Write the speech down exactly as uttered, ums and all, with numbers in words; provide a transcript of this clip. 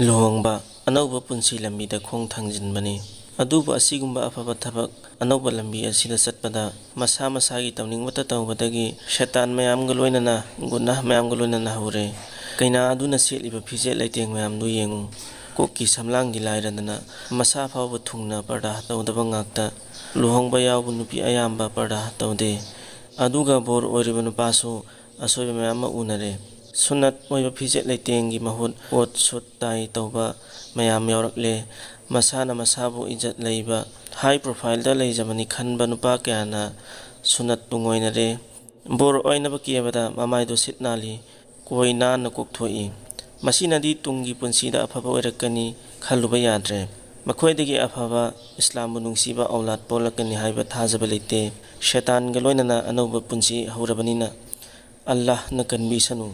ꯂꯨꯍꯣꯡꯕ, ꯑꯅꯧꯕ ꯄꯨꯟꯁꯤ ꯂꯝꯕꯤꯗ ꯈꯣꯡ ꯊꯥꯡꯖꯤꯟꯕꯅꯤ꯫ ꯑꯗꯨꯕꯨ ꯑꯁꯤꯒꯨꯝꯕ ꯑꯐꯕ ꯊꯕꯛ ꯑꯅꯧꯕ ꯂꯝꯕꯤ ꯑꯁꯤꯗ ꯆꯠꯄꯗ ꯃꯁꯥ ꯃꯁꯥꯒꯤ ꯇꯧꯅꯤꯡꯕꯇ ꯇꯧꯕꯗꯒꯤ ꯁꯦꯇꯥꯟ ꯃꯌꯥꯝꯒ ꯂꯣꯏꯅꯅ, ꯒꯨꯅꯥꯍ ꯃꯌꯥꯝꯒ ꯂꯣꯏꯅꯅ ꯍꯧꯔꯦ꯫ ꯀꯩꯅꯥ ꯑꯗꯨꯅ ꯁꯦꯠꯂꯤꯕ ꯐꯤꯖꯦꯠ ꯂꯩꯇꯦꯡ ꯃꯌꯥꯝꯗꯨ ꯌꯦꯡꯉꯨ꯫ ꯀꯣꯛꯀꯤ ꯁꯝꯂꯥꯡꯗꯤ ꯂꯥꯏꯔꯗꯅ ꯃꯁꯥ ꯐꯥꯎꯕ ꯊꯨꯡꯅ ꯄꯔꯗꯥ ꯇꯧꯗꯕ ꯉꯥꯛꯇ꯫ ꯂꯨꯍꯣꯡꯕ ꯌꯥꯎꯕ ꯅꯨꯄꯤ ꯑꯌꯥꯝꯕ ꯄꯔꯗꯥ ꯇꯧꯗꯦ꯫ ꯑꯗꯨꯒ ꯕꯣꯔ ꯑꯣꯏꯔꯤꯕ ꯅꯨꯄꯥꯁꯨ ꯑꯁꯣꯏꯕ ꯃꯌꯥꯝ ꯑꯃ ꯎꯅꯔꯦ꯫ ꯁꯨꯟꯅꯠ ꯑꯣꯏꯕ ꯐꯤꯖꯦꯠ ꯂꯩꯇꯦꯡꯒꯤ ꯃꯍꯨꯠ ꯀꯣꯠ ꯁꯨꯠ ꯇꯥꯏ ꯇꯧꯕ ꯃꯌꯥꯝ ꯌꯥꯎꯔꯛꯂꯦ꯫ ꯃꯁꯥꯅ ꯃꯁꯥꯕꯨ ꯏꯖꯠ ꯂꯩꯕ, ꯍꯥꯏ ꯄ꯭ꯔꯣꯐꯥꯏꯜꯗ ꯂꯩꯖꯕꯅꯤ ꯈꯟꯕ ꯅꯨꯄꯥ ꯀꯌꯥꯅ ꯁꯨꯟꯅꯠ ꯇꯨꯡꯑꯣꯏꯅꯔꯦ꯫ ꯕꯣꯔ ꯑꯣꯏꯅꯕ ꯀꯦꯕꯗ ꯃꯃꯥꯏꯗꯨ ꯁꯤꯠ ꯅꯥꯜꯂꯤ, ꯀꯣꯏ ꯅꯥꯟꯅ ꯀꯣꯛꯊꯣꯛꯏ꯫ ꯃꯁꯤꯅꯗꯤ ꯇꯨꯡꯒꯤ ꯄꯨꯟꯁꯤꯗ ꯑꯐꯕ ꯑꯣꯏꯔꯛꯀꯅꯤ ꯈꯜꯂꯨꯕ ꯌꯥꯗ꯭ꯔꯦ꯫ ꯃꯈꯣꯏꯗꯒꯤ ꯑꯐꯕ ꯏꯁꯂꯥꯝꯕꯨ ꯅꯨꯡꯁꯤꯕ ꯑꯧꯂꯥꯗ ꯄꯣꯛꯂꯛꯀꯅꯤ ꯍꯥꯏꯕ ꯊꯥꯖꯕ ꯂꯩꯇꯦ꯫ ꯁꯦꯇꯥꯟꯒ ꯂꯣꯏꯅꯅ ꯑꯅꯧꯕ ꯄꯨꯟꯁꯤ ꯍꯧꯔꯕꯅꯤꯅ ꯑꯜꯂꯥꯍꯅ ꯀꯟꯕꯤꯁꯅꯨ꯫